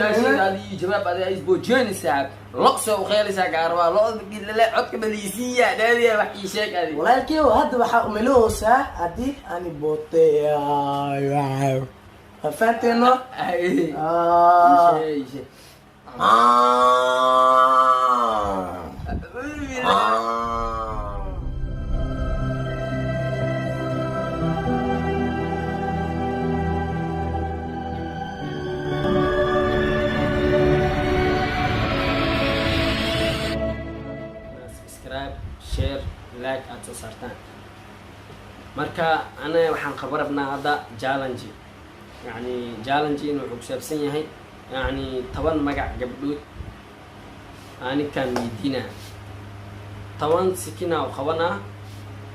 Su-aashiida jawaab adi isboojiyoni, saaxib. Lo soo uqeelaysaa gaarabaa lo-da gidlale codka baliisiiya dhaadiya, wax ii sheeg adi. Walaalkeyo, hadda waxaa umalahoosaa haddii ani booteeyo, fahanteeno? Ay, Ah. ii sheeg, ii sheeg. Ah. Subscribe, share, like aad soo saartaan. Marka ana waxaan qaba rabnaa hadda challenge. Yani challenge in wuxuu ku saabsan yahay, yani, 10 magac gabdhood anikaan weydiinaa, 10 sikinaa u qabanaa.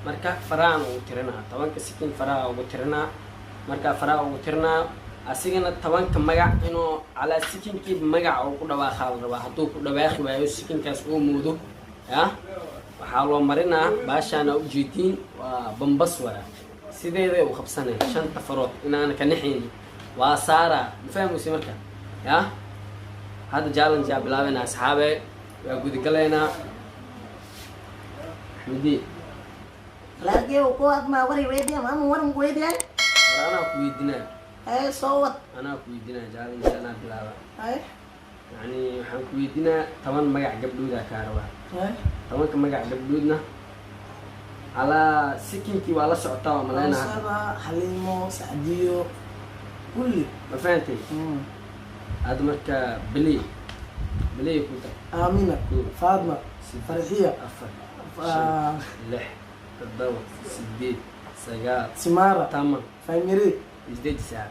Marka farahan ugu tirinaa, 10-ka sikin faraha ugu tirinaa. Marka faraha ugu tirinaa, asigana 10-ka magac inuu calaa sikinkii magac uu ku dhawaaqaa la rabaa. Hadduu ku dhawaaqi waayo, sikinkaas uu moodo, ya waxaa loo marinaa baashaana ujeediin, waa bambas waaya. Sideeday u qabsanay shanta farood inaana ka naxayni waa saaraa. Ma fahmaysa? Marka ya hadda challenge aa bilaabayna, asxaabe, waa gudagalaynaa. Axmedi. Walaalkeyo, kuwaad maa wari weydiya, maama waran ku weydiya. War anaa ku weydiinaa. Ay, soo wad. Anaa ku weydiinaa, challenge anaa bilaaba. Ay. Yani waxaan ku weydiinaa 10 magac gabdhoodaa kaa rabaa. Ay. 10-ka magac gabdhoodna calaa sikinkii waa la socotaa, waa malaynaa hadda. Saba, Xaliimo, Sacdiyo, kulli. Ma fahantay? Hadda marka beley beley ku dar. Aamina, Faadma, Farxiya, afar, shan, lix, toddoba, sideed, sagaal, Simaara, 10. Faymiri. Isdeji, saac.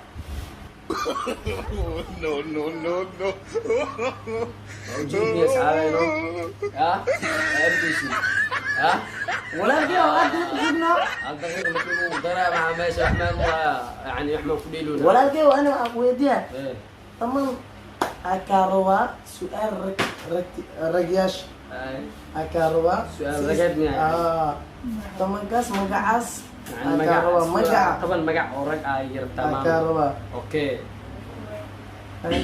No, no, no, no. Waa ujeedniya, asxaabeyno, ya arkaysi ya. Walaalkeyo, hadda jibno. Hal daqiiqa markii ugu daraa, maxaa meesha wax meel waa, yani wax maan ku dheelona. Walaalkeyo, ana waxaan ku weydiiyaa Eh, 10 aa kaa rabaa su-aal rag rag ragyaasha. Ay. Aa kaa rabaa. Su'aal rageed miyaa? Aa, 10-kaas magacaas yani aa kaa magac rabaa, magaca. 10 magac oo rag ah ay rabtaa? Aa kaa Maama rabaa. Okay. Ay.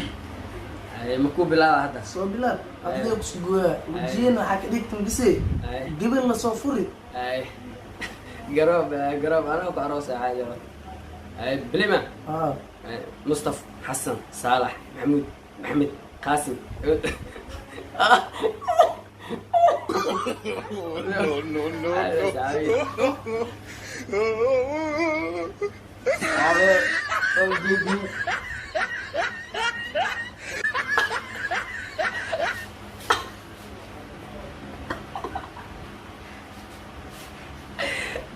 Ay, makuu bilaaba hadda? Soo bilaab, adiga kusugooya wejiyana waxaa ka dhigtan bise Ay. gabar lasoo furi. Ay, garoob, ay, garoob anaa ku aroosa caadi. Ay, bilima. Aa. Ay, Mustafa, Xasan, Saalax, Maxamuud, Maxamed, Qaasim. No, no, no, Ay, no. Sabi. Abe, oh, gigi.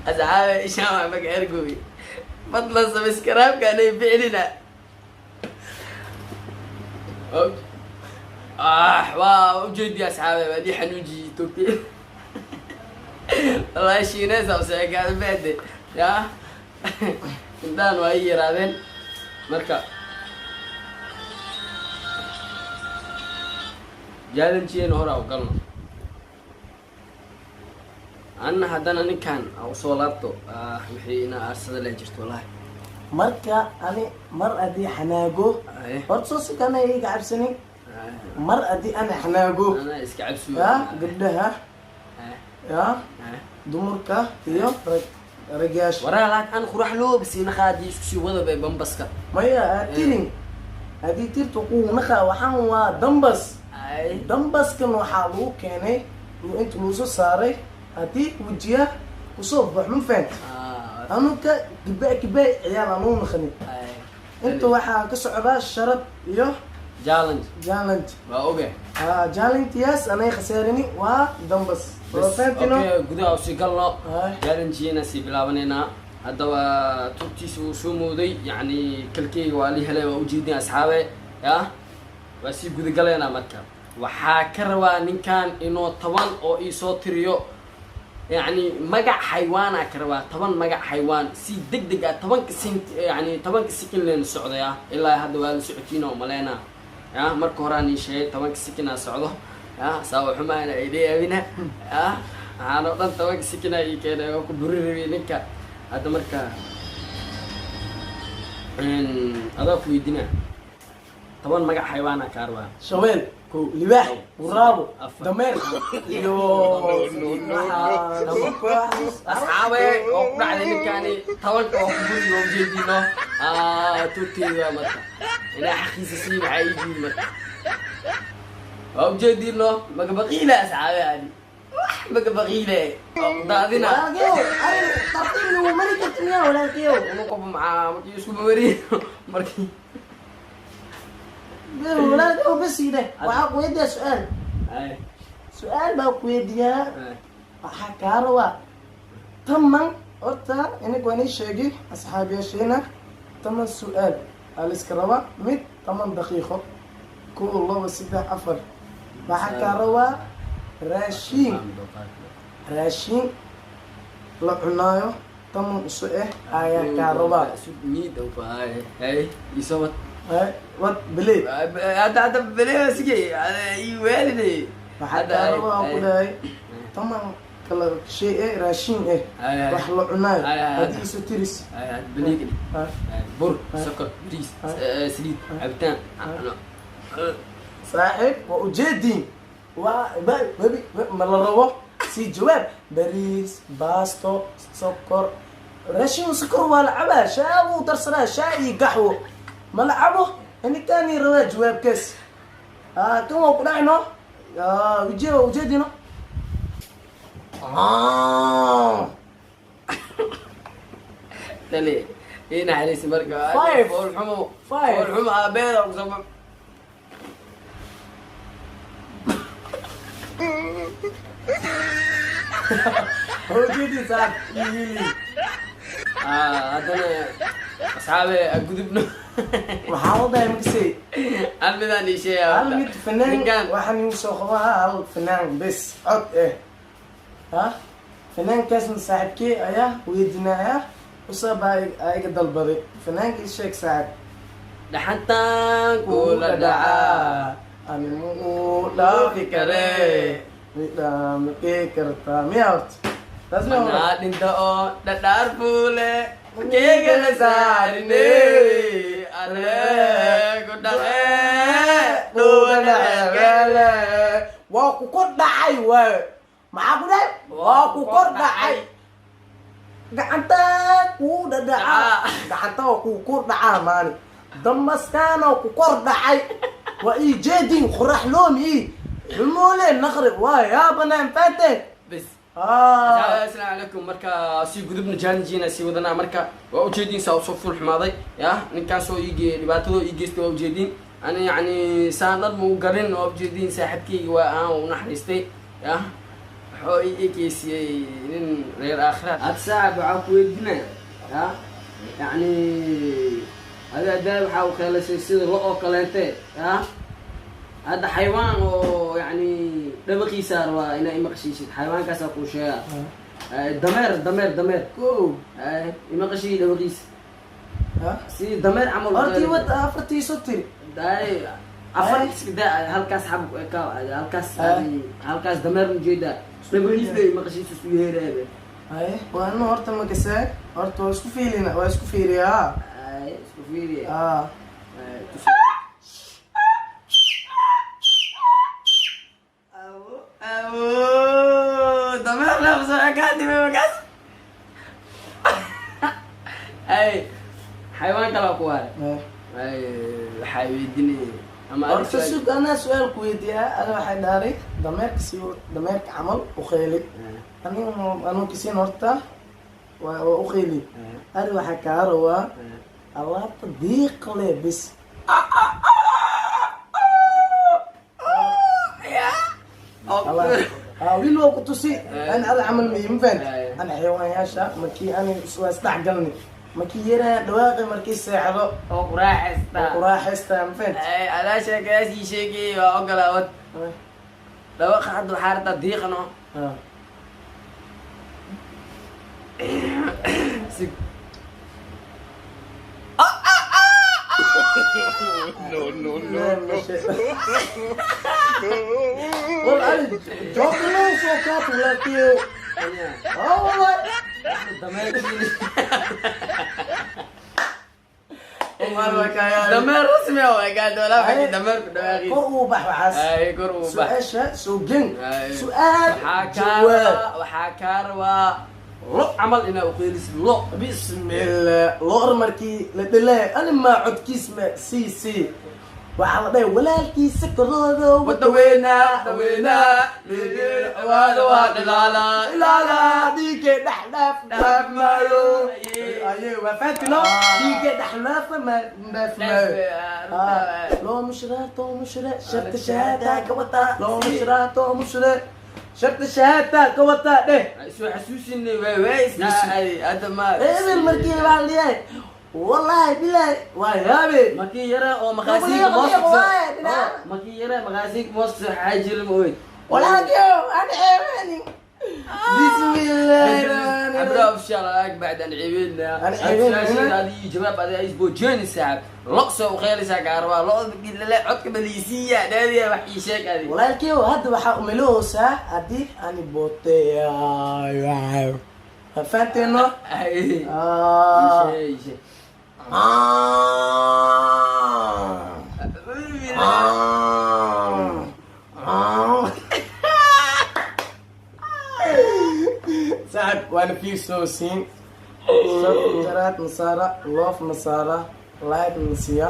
Asxaabe, ishaan maga ergoy. Fadlan subscribe-ka anay ficilina. Ah, waa ujeedi, asxaabe, waa lii xanuunjiyey togtay. Wallahi shiinaysa useekaada bade ya indhahan waa ii yaraadeen. Marka challenge-eena hore u galno. Anna haddana ninkan a usoo laabto. Ah, wixii ina aarsada le jirto wallahi. Marka ani mar haddii xanaago, Ay. horta soo sikana iga cabsanin. Ay, mar haddii ana xanaago, anaa iska cabsiyo. Ya gabdhaha, Ay, ya ay. dumarka iyo rag ragyaasha. Waraa, laakiin an qurax loo basiina qaadi isku sii wada bay bambaska. Maya, aad tirin haddii tirta kuunaqa, waxaan waa dambas. Ay. Dambaskan waxaa lagu keenay inta lagu soo saaray haddii wejiya kusoo baxo, ma fahant? Ah, anuka gibaa gibaa ciyaal anuu naqanin. Ay. Inta waxaa ka socdaa sharad iyo challenge. Challenge. Waa oge. Ah, challenge-yaas anay khasaarini waa dambas. Bas, waa fahamtino? Okay, gudaha usii galno. Ay. Challenge-ina sii bilaabanaynaa haddaba. Tubtiisa wuu soo mooday, yacni kalkeyga waa lii helay, waa ujeedin, asxaabe. Ya waa sii gudagalaynaa. Marka waxaa ka rabaa ninkan inuu 10 oo iisoo tiriyo, yacni magac xaywaanaa ka rabaa, 10 magac xaywaan si deg deg ah, 10-ka sin, yani 10-ka sikin leen socday ah. Ilaa hadda waa la socotiin oo maleynaa. Ya marka horaan ii sheegay 10-ka sikinaa socdo. Ya saawa xumaana ay leeyaabina. Ya waxaan oo dhan 10-ka sikinaa ii keenay oo ku buri rabay ninka hadda. Marka adaa ku weydiinaa. 10 magac xayawaana kaa rabaa. Shabeel, Kow, libaax, labo, waraabo, afar, dameer iyo No, no, no, asxaabe oo ku dhacday ninkaani 10-ka oo ku guriga oo ujeediino tuurteeda marka inaa xaqiisa sii maxaa ii diidi marka waa ujeediino magabaqiile asxaabe ani wax magabaqiile oo daadina. Walaalkayow, arrin tartiib nagu mari karti miyaa, walaalkayow? Unu qof maxaa markii isku mariyo markii Walaalkayow, bas ii dheh, waxaa ku weydiiyaa su-aal. Ay. Su-aal baa ku weydiiyaa. Ay. Waxaa kaa rabaa 10. Horta inig waan ii sheegay asxaabiyaasheena, 10 su-aal aa la iska rabaa, mid 10 daqiiqo. Kow, laba, saddex, afar. Waxaa kaa rabaa raashiin, raashiin la cunaayo 10 uso eh ayaa kaa rabaa. Niid ay isoo wad. Ay, wad biley. Hadda belewa sige ii waalide. Waxaa kaa rabaa aan ku dhahay 10 kala shay eh, raashiin eh, Ay, ay. wax la cunaayo. Ay, ay, ay. Haddii iso tiris. Beleeg. Ah. Bur, sokor, bariis, saliid, cabitaan. Saaxiib, waa ujeediin, waa webi ma la rabo sii jawaab. Bariis, baasto, sokor, raashin, sokor waa la cabaa, shaa wuu darsanaa, shaa iyo gaxwo ma la cabo. Inikaani rabaa jawaabkaas. Kan waa ku dhacno uje, waa ujeedino. Ah. Tali ii naxariisi marka. Five. Foolxumo. Five. Foolxumo aabeeda kusoo. Waa ujeedin saaxiib iyo wiili. Haddana asxaabe gudubno. Waxaa la dhahay makasey. Hal midaan ii sheegaa. Hal mid fanaan. Ninkan waxaan igu soo qabaa hal fanaan bes cod eh ha fanaankaasna saaxiibkee ayaa weydiinaya, usabaa iga dalbaday fanaanka. Ii sheeg, saaxiib. Dhaxantaan kula dhacaa. Animu dhaafi kare midhaamikee kartaa miya horta taas miya horta? Anaa dhinta oo dhadhaar fuule keegala saarine aleegu dhaqee dhuuga. Waa ku kor dhacay waayo, maxaa ku dhacay? Waa ku kor dhacay, gacantaa kuu dhadhacaa, gacanta waa kuu kor dhacaa, maani damaskaana ku kor dhacay, waa ii jeedin qorax loomi ii xumuule naqri waa yaabanaan fahanteen. Bes. Ah. Asalaamu calaykum. Marka sii gudubna challenge-na sii wadanaa. Marka waa ujeediin saa usoo ful xumaaday ya ninkaan soo iige dhibaatadoo ii geystay. Waa ujeediin ani yacni saan dhan mau garin. Waa ujeediin saaxiibkeyga waa aan u naxariistay ya wuxuu ii ekeysiyey nin reer aakhiraad. Had saaxib waxaa ku weydiinaya ya yacni adi adaa waxaa u qeelasay sida lo oo kaleente ya hadda xayawaan oo yacni dhabaqiisa rabaa inaa imaqashiisid. Xayawaankaasaa kuu sheegaa. Dameer, dameer, dameer. Kow. Imaqashii dhabaqiisa. Ha? Si dameer camal. Hortii wad afartii soo tiri. Ay, afar iska daa, halkaas xab ku ekaa halkaas. Halkaas dameer ujeedaa dhabaqiisa imaqashiisa su yeeraebe. Haye, waa inu horta makasee horta waa isku fiilina, waa isku fiiriyaa. Ay, isku fiiriya. Ah. Ay, abo dameer nafso kaa dhimay markaas. Ay, xayawaan kalaa ku haray. Ay, waxaa weydiinay ama adiga Horta su'aal- sug, anaa su-aal ku weydiiyaa. Ada waxay dhahay dameerka si dameerka camal u qeylay. Aniga anuu kisiin horta waa u qeyli. Ari waxaa kaa rabaa alaabta diiqle bis. Wiil waa ku tusi ana ada camal ma iima fahant. Ana xayawaanyaasha markii ani waa isdhex galni, markii yaraya dhawaaqi, markii seexdo. Oo quraaxaysta. Oo quraaxaysta, ma fahant? Ay, adaa sheekayaasii sheegay waa ogolaa wad dhawaqa hadda waxaa rabtaa diiqano. Si No, no, no, no. War ali joogta noo soo kaatu laakiin ah wallahi. Dameerkii. Dameer rasmi ah waa gaad walaa waxay dameerku dhawaaqiisa. Kor uu bax waxaas. Ay, kor uu bax. Su-aasha soo gen. Ay. Su-aal Waxaa kaa jawaab. rabaa, waxaa kaa rabaa lo camal inaa uqeelisid lo. Bismillah, loor markii la dhalay ani maa codkiis ma sii sii waxaa la dhahay walaalkiisa koroodo. Wadaweynaa daweynaa waada waa dhilaalaa. Ilaalaa dhiigga dhex dhaaf dhaaf maayo. Aye, waa fahatino, dhiigga dhex dhaafa ma dhaaf maayo. Loo mushraa too mushra sharta shahaada ka wataa, loo mushraa too mushra sharta shahaada ka wataa dheh. Soo xasuusinay waay waay hadda ma Ebel markii baa leeyahay, wallahi bilahi waa yaabe. Markii yara oo maqaasiinka Waaye, dhinaca. Markii yara maqaasiinka mooska soo xaajira ma oyd. Walaalkiyow aan ceebani, bismillahi. عبد official ag بعد ان عيبنا. عن عيبنا. هذه جواب هذا ايش بوجين الساعه لقصه وخيل ساعه لقصه لا عدك بليسيه هذه wax ii sheeg adi. Walaalkiyow, hadda waxaa umaloosaa haddii ani booteeyayo, fahanteeno. Ay. Ah. Ii sheeg. Ah. Ah. Ah. Saaxib, waana fiirsoosiin jaraad nasaara loof nasaara like nasiya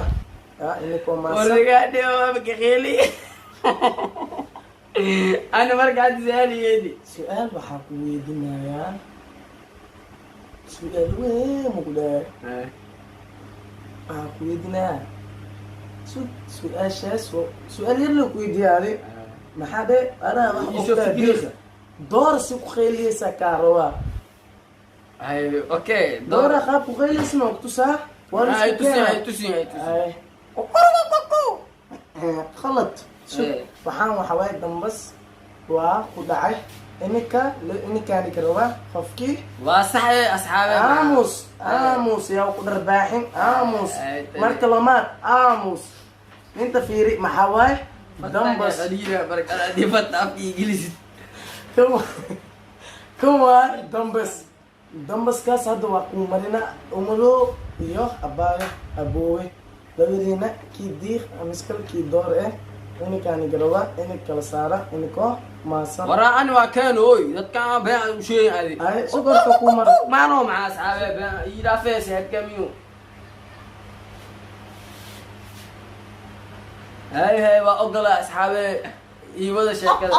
ya inikoo maasa. Wargaadhiyo makakheli ana markaad saaliyeedi. Su-aal waxaa ku weydiinayaa, su-aal weyn ma ku dhahay, waxaa ku weydiinayaa su-aashaas su-aal yar loo ku weydiiya adi maxaa dhe anaa wax Isoo ogtaa. Fikiraysa. Door si ku qayliyeysa kaa rabaa. Ay, okay. Doora qaab ku qayliysna waa kutusaa, waa la ay isku tusin. keenaa. Ay tusin, ay tusin. Ay. Khalad. Eh. Waxaan waxa waaye dambas waa ku dhacay ininka ininkaani ka rabaa qofkii. Waa sax ee asxaabe. Aamus, aamus, yaa ku dharbaaxin, aamus. Ay, tani. Marka lamaad aamus inta fiiri maxaa waaye dambas. Qaliila barkada difata afka ingiliisid. Kan waa dambas, dambaskaas hadda waa kuu marina umalo iyo abaayo aboowe labadiina kii diiq amiskal kii door eh ininkaani garaba inin kala saara inikoo maasan. Waraa ani waa keen oy dadkaan been u sheegay adi. Ay, sugarka ku mar. Maano maxaa asxaabe been ii dhaafee sahadkamiyo. Hay hay, waa ogola asxaabe, ii wada sheekada.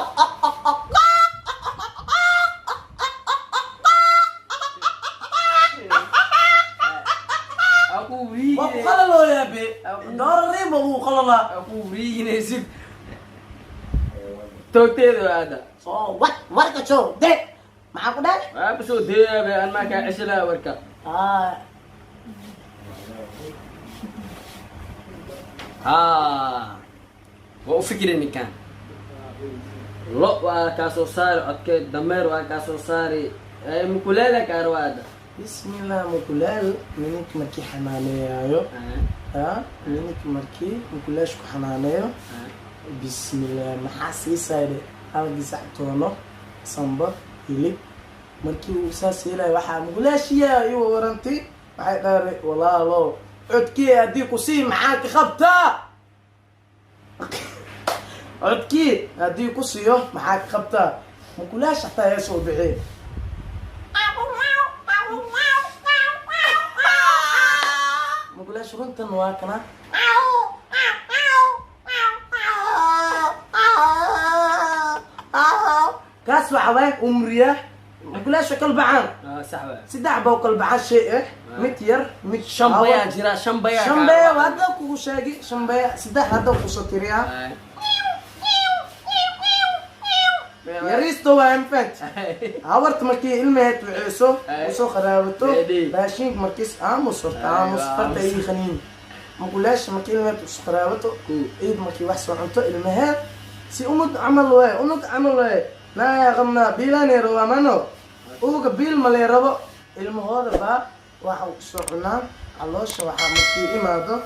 Aku Waa ku qalalooyaa be doora riimba wuu qalalaa. Aku riiginaysid toogteeda waa hadda. Soo wad warka soo de maxaa ku dhahay? Waa kusoo deeyaa be an maa kaa ceshalaa warka. Ah. Haa, waa u fikri ninkan lo waa kaa soo saari codkeed, dameer waa kaa soo saari mukuleela kaa rabaa hadda. Bismillah, mukulaal minink markii xanaaneeyaayo, minink markii mukulaasha ku xanaaneeyo, bismillah, maxaa siisayde? Hal gisac toono, sambad, hilib. Markii uu saas yeelayo waxaa mukulaashiya igu waranti waxay dhahay, walaalo codkii haddii kusii maxaa ka qabtaa? Codkii haddii ku siiyo maxaa ka qabtaa? Mukulaash xataa yaa soo bixi. Mukulaash runtan waa kana. Kaas waxa waaye umriya mukulaasha kala baxaan. Sax waa. Saddex baa u kala baxaan shay eh, mid yar, mid Shan bayaa jira, shan bayaa. Shan baya hadda kugu sheegi, shan baya saddex hadda kusoo tiriyaa. Yariisto waa infant habarta markii ilmaheed wiceyso usoo qaraabato raashinka markiis aamus horta aamus farta ii khaniin mukulaasha markii ilmaheed usoo qaraabato, ciid markii wax soo cunto ilmaheed si umud camal waaye, unug camal waaye naa qabnaa biilaanay rabaa mano uga biil malee rabo ilmahooda baa waxa kusoo cunaan caloosha. Waxaa markii imaado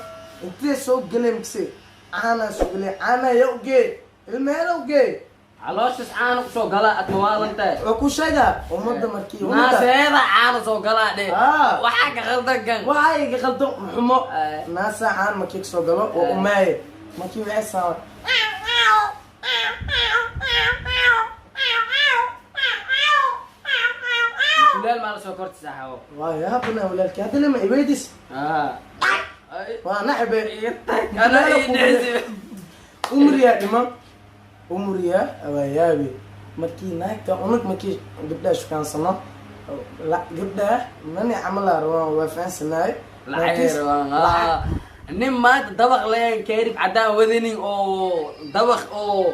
intee soo gelay mise caanaa soo gelay, caanaa ya ugee ilmaheeda ugee. Calooshaas caano kusoo galaa, aad mawaalantahay. Waa ku sheegaa ummadda markii Naaseeda caano soo galaa dhe. Ah. Waxaa ka khaldan kan. Waxaa iga qaldan xumo. Ay. Naasa caan markii kasoo galo waa Ay. Umaaye markii waxay saama. Kulaal maa lasoo korti saaxaabo. Waa yaabana walaalkii hadda lama iweydis. Ah. Waa naxbe. Iga tag, anaa ii dhexsi. Umriyaa dhiman, umriyaa waa yaabe markii naagta unug markii gabdhaha shukaansano, gabdhaha mani camalaa rabaan, waa fahansanaay. Lacag rabaan. Nin maanta dabaq leen kaarib caddaan wadanin oo dabaq oo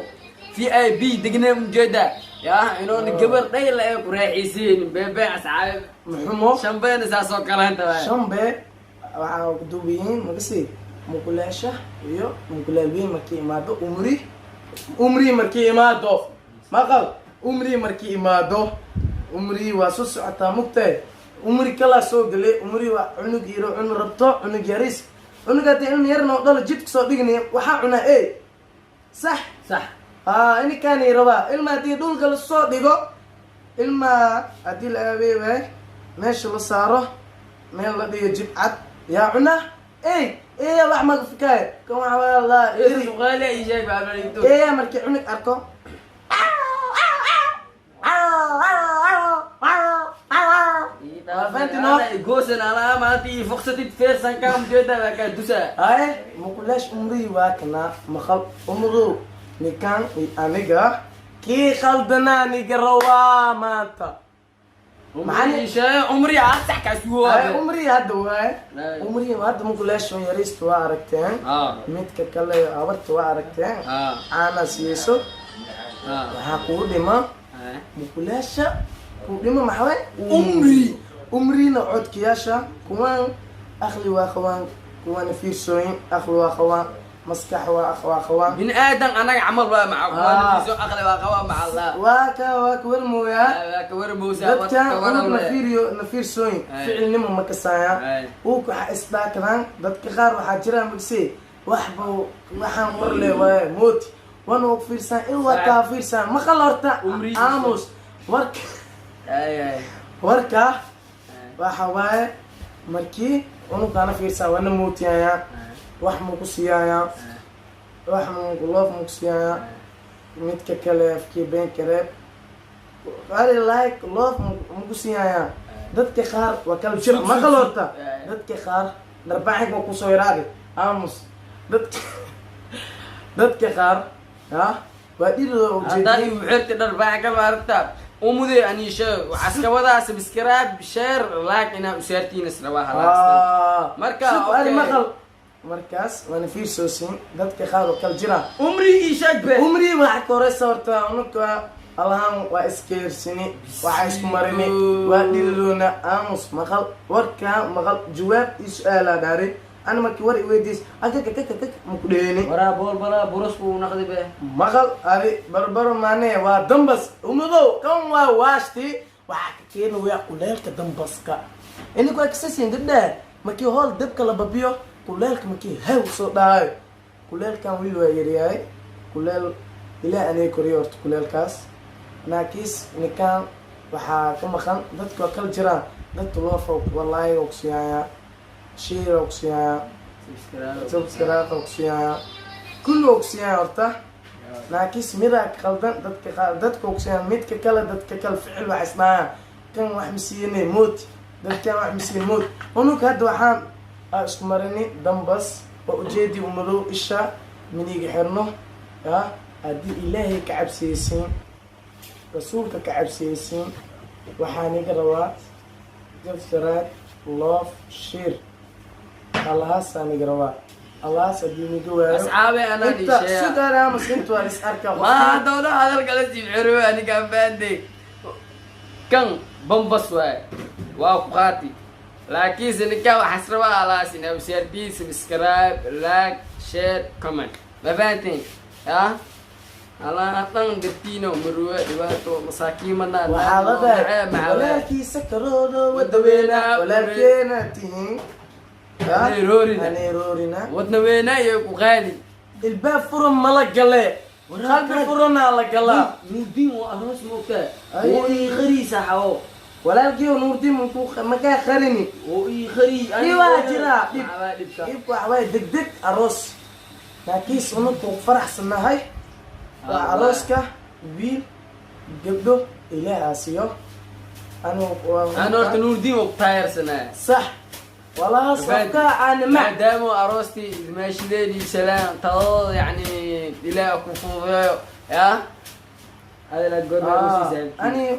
VIP degnaa ujeeda yaa inoona gabar dhayla ee ku raaxaysiin beebe asxaabi. Muxumo. Shambeena saas oo kaleenta waay. Shanbe waxaa ku duubayihiin magasi mukulaasha iyo mukulaal weyn markii imaado umri, umri markii imaado maqal, umri markii imaado, umri waa soo socotaa mugtahay, umri kalaa soo gelay, umri waa cunug yaro cunug rabto, cunug yaris, cunug haddii ilmi yarna oo dhalo jidka soo dhignay waxaa cunaa ey, sax? Sax. Aa, ininkaani rabaa ilma haddii dhulka lasoo dhigo, ilma haddii la aabey waay meesha la saaro, meel la dhigo jibcad yaa cunaa ey ey, wax magafikaayo kan waxa waa la Suqaali ii sheeg baa. Ey markii cunug arko. Waa fahanti no? Goosan alaa maanta ii fuqsatid feersan kaa ujeeda baa kaa dusaa. Haye, muqulash umrii waa kanaa maqal umru ninkan iyo aniga kii khaldanaa niga rawaa maanta. Umri ii sheeg, umri aa sax kaa Haye. sugo. Umrii hadda waaye. Haye. Umrii hadda muqulash yariista waa aragteen. Midka kale abarta waa aragteen. Caana siiyeyso. Waxaa kugu dhima mukulaasha kuu dhima maxaa waye? Umri, umrina codkiyaasha kuwaan akli waa qabaan, kuwaana fiirsooyin akli waa qabaan, maskax waa qabaan. Bini aadan anaga camal waa maca kuwaankiiso aqli waa qabaa maca Allah. Waa ka waa ka warmooyaa. Waa ka warmoosaa. Dadka unug nafiiriyo nafiirsooyin. Ay. Ficilnimo ma kasaayaan. Ay. Uuk waxaa isdhaakadaan dadka qaar waxaa jiraan magse waxba waxaan war le waaye mooti wan og fiirsaan in waa kaa fiirsaan maqal horta. Umri. Aamus warka. Ay ay. Warka waxa waaye markii unugaana fiirsaa wana mootiyaya, wax muu ku siiyaya, wax muu loof muu ku siiyaya, midka kale afkii been kareeb ali like loof mu ku siiyaya. Dadka qaar waa kala jir maqal horta. Dadka qaar darbaaxig waa kusoo yaraadi aamus. Dadka qaar ha waa dhiroo. Haddaan igu xirti dhar baax ka maarta umude ani sheeg waxaa subscribe, share, like inaa usaartiin is rabaa halaastan. Marka, ali okay. Maqal markaas waana fiirsoosin dadka qaar oo kala jiraan. Umri ii sheeg be. Umri waxa ka horeysa horta unuka allahan waa iskeersini, waxaa isku marini waa dhiriroona. Aamus maqal warkaa maqal jawaab ii su-aalaa dhaari ana markii war iweydiis akakakakak maku dheeni. Waraa bool balaa buras buu naqdi be. Maqal adi barbaro maane waa dambas umadow kan waa waashti waxaa ka keeni waya kuleelka dambaska ininku waa kasasiin gabdhaha markii hool dabka la babiyo kuleelka markii haw soo dhaayo kuleelkan wiil waa yaryahay kuleel ilaah anay koriyo horta kuleelkaas naakiis ninkaan waxaa ka maqan dadka waa kala jiraan dadka loofa wallaahi waa kusiyaaya, share waa kusiyaaya, subscribe waa kusiyaaya, kulli waa kusiyaaya horta. Laakiinse midaa qaldan dadka qaar dadka ogsiiyaan midka kale dadka kale ficil wax isdhaayaan kan wax masiinay mooti dadkan wax masiin mooti unug hadda waxaan aa isku marini dambas waa ujeedii umadow isha miniga xirno ya haddii Ilaahay ka cabsiyeysiin, rasuulka ka cabsiyeysiin, waxaan iga rabaa subscribe, love, share, allahaasaan iga rabaa, allahaas haddii niga waayo. Asxaabe anaa inta ii sheega. Sugaaramas inta waa is arkaa. Ma dawla hadal kala sii xiro aniga faande kan bambas waay waa ku qaati laakiinse ninkaa waxaas rabaa alaas inaa usaartiin subscribe, like, share, comment, ma fahanteen? Ya allah dhan dartiino maruwa dhibaato masaakiin waxaa la dhahay walaalkiisa karoodo wadaweena walaalkeena tihiin. Haneeroorina. Haneeroorina. Wadna weynaa iyo ku qaali. Ilbaab furan mala gale. Qalbi furanaa la galaa. Nuurdiin waa aroos, moogtaa? Ay. Oo ii qari, saaxabo. Walaalkiiyo Nuurdiin makuu makaa qarini. Oo ii qari. Dhib waa jiraa, dhib. Maxaa dhibka? Dhibka waxaa waaye degdeg aroos, laakiinse unuku faraxsanahay waa arooska wiil gabdho Ilaahaa siiyo. Anigu Ana horta Nuurdiin waa ku taageersanaa. Sax, walaas afkaa caanima. Maadaama aroostii maashideedii salaam taladooda, yani Ilaah ku fududeeyo ya adala goorma aroosiisa.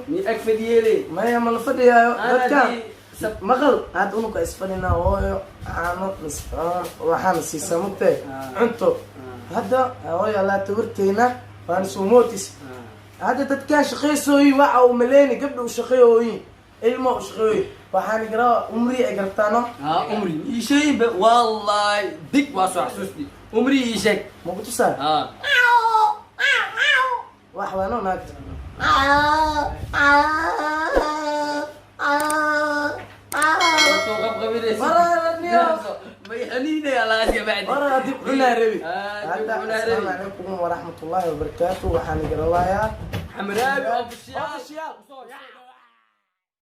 Mi ag fadhiyeele. Maya, ma la fadhiyaayo. Ana dadkan maqal hadda unuka isfadhinaa, hooyo caano waxaana siisaa mugtahay cunto. Hadda hooyo allaa tabarteyna waana soo mootis. Hadda dadkan shaqaysooyin waxa uu maleeni gabdha u shaqeeyooyin, ilmo u shaqeeyooyin, waxaan garaa umri ay gartaano. Ha, umri ii sheeg wallahi, dig waa soo xasuusti, umri ii sheeg. Maku tusaa? Ha. Wax waano naagta. Soo qabqabinaysa. Wararniyo. Ma xaniinaya laga bacdi. Waraa dib cunaa rabi. Ah, dib Hadda cunaa asalaamu rabi. calaykum waraxmatullaahi wabarakaatu. Waxaan garalayaa Xamraabi Official. Official.